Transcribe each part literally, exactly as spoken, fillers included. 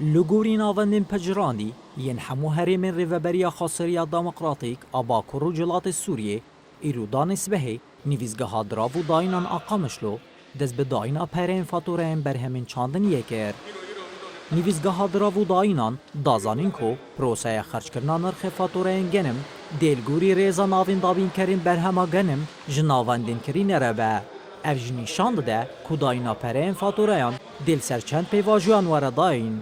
Li gorî navendên pejirandî yên hemû herêmên Rêveberiya Xweseriya Demokratîk a Bakur û Rojhilatê Sûriyê, îro danê sibehê nivîsgeha dirav û dayînan a Qamişlo dest bi dayîna pereyên fatureyên berhemên çandiniyê kir. Nivîsgeha dirav û dayînan da zanîn ku proseya xerckirina nirxê fatureyên genim dê li gorî rêza navên dabînkerên berhema genim ji navendên kirîne re be. Ev jî nîşan dide ku dayîna pereyên fatureyan dê li ser çend pêvajoyan were dayîn.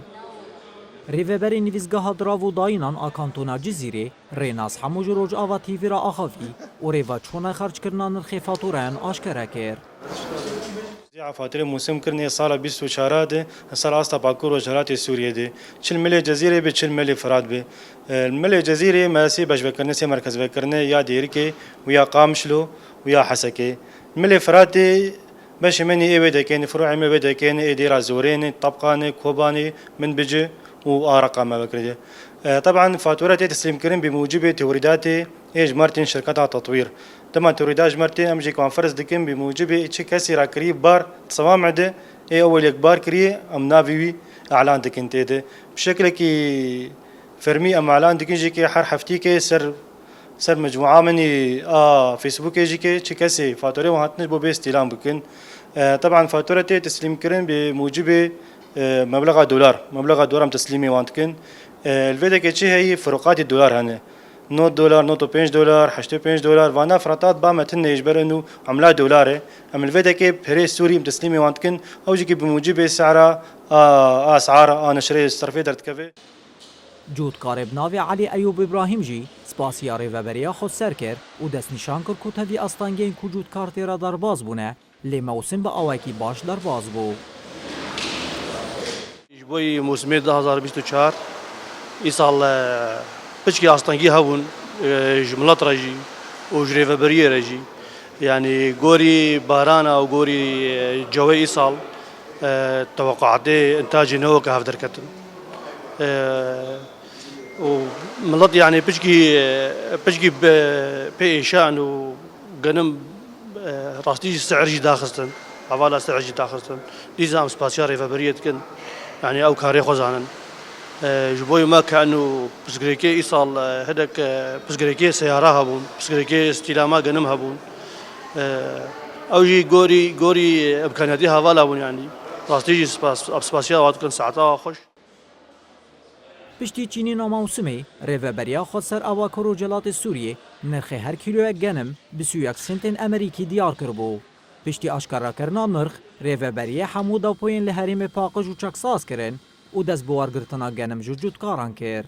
Rêveberê Nivîsgeha Dirav û Dayînan a Kantona Cizîrê, Rênas Hemo ji Rojava T V re axafî û rêva çûna xerckirina nirxê fatureyan aşkere kir. Zî faturê mûsim kirinê sala bîst û çar de, sala asta Bakur û Rojhilatê Sûriyê de. Çi li milê Cezîrê be, çi li milê Firat be. E, li milê Cezîrê me sê beşvekirine, sê merkezvekirine ya Dêrikê û ya Qamişlo û ya Hesekê. Li milê Firatê beşê me nê ê wê dekên, furuê me wê dekên, ê Dêra Zorê ne, Tebqa ne, Koba ne, Minbici û Araqa me vekirî. E, teban fatura tê teslîmkirin bi mucibê tewrîdatê ê ji mertên şirketa Tetwîr. Dema tewrîda ji mertê em jî wan ferz dikin bi mucibê çi kesî rakirî bar di sewamê de ê ewil yek bar kiriye em navê wî elan dikin tê de. Bi şeklekî fermî em elan dikin jî ke her heftîkê ser, ser mecmua min ê a Facebookê jî ke çi kesê faturê wan hatine ji bo bê îstîlam bikin. E, teban fatura tê teslîmkirin bi mucibê, e, meblexa dolar. Meblexa dolar em teslîmê wan dikin. E, li vê dekê çi heyî, firuqatê dolar hene. Nod dolar, nod û pênc dolar, heştê pênc dolar, vana firata ba me tune ji ber inu emla dolar e. Em li vê dekê perê Sûrî em teslîmê wan dikin, ew jî ki bi mucibê sehra a, a esar a neşrê serfê derdikeve. Cotkarê bi navê Elî Eyûb Îbrahîm jî spasiya Rêveberiya Xweser kir û destnîşan kir ku tevî astengiyên ku cotkar tê re derbas bûne, lê mewsim bi awekî baş derbas bû. Ji bo mûsimê du hazar bîst û çar îsal, e, piçkî astengî hebûn, e, ji milet re jî û ji rêveberiyê re jî. Yanî gorî barana û gorî, e, cewê îsal, e, teweqatê intacê ne weke hev derketin. E, û milet, yanî piçkî, e, piçkî be-, pê êşan û genim, e, rastî jî si'ir jî daxistin. Hevala si'ir jî daxistin. Dîsa em spasiya rêveberiyê dikin. Yanî ew karê xwe zanin. E, ji bo me ke eno pirsgirêkê îsal, e, hidek, e, pirsgirêkê seyara hebûn, pirsgirêkê stîlama genim hebûn. E, ew jî gorî, gorî imkaniyatî hevala bûn yanî. Rastî jî spas, em spasiya wan dikin, saeta wan xweş. Piştî çînîna mewsimê, Rêveberiya Xweser a Bakur û Rojhilatê Sûriyê nirxê her kîloyek genim bi sî û yek sentên Amerîkî diyar kiribû. Piştî aşkerakirina nirx, Rêveberiyê hemû depoyên li herêmê paqij û çeksaz kirin û dest bi wergirtina genim ji cotkaran kir.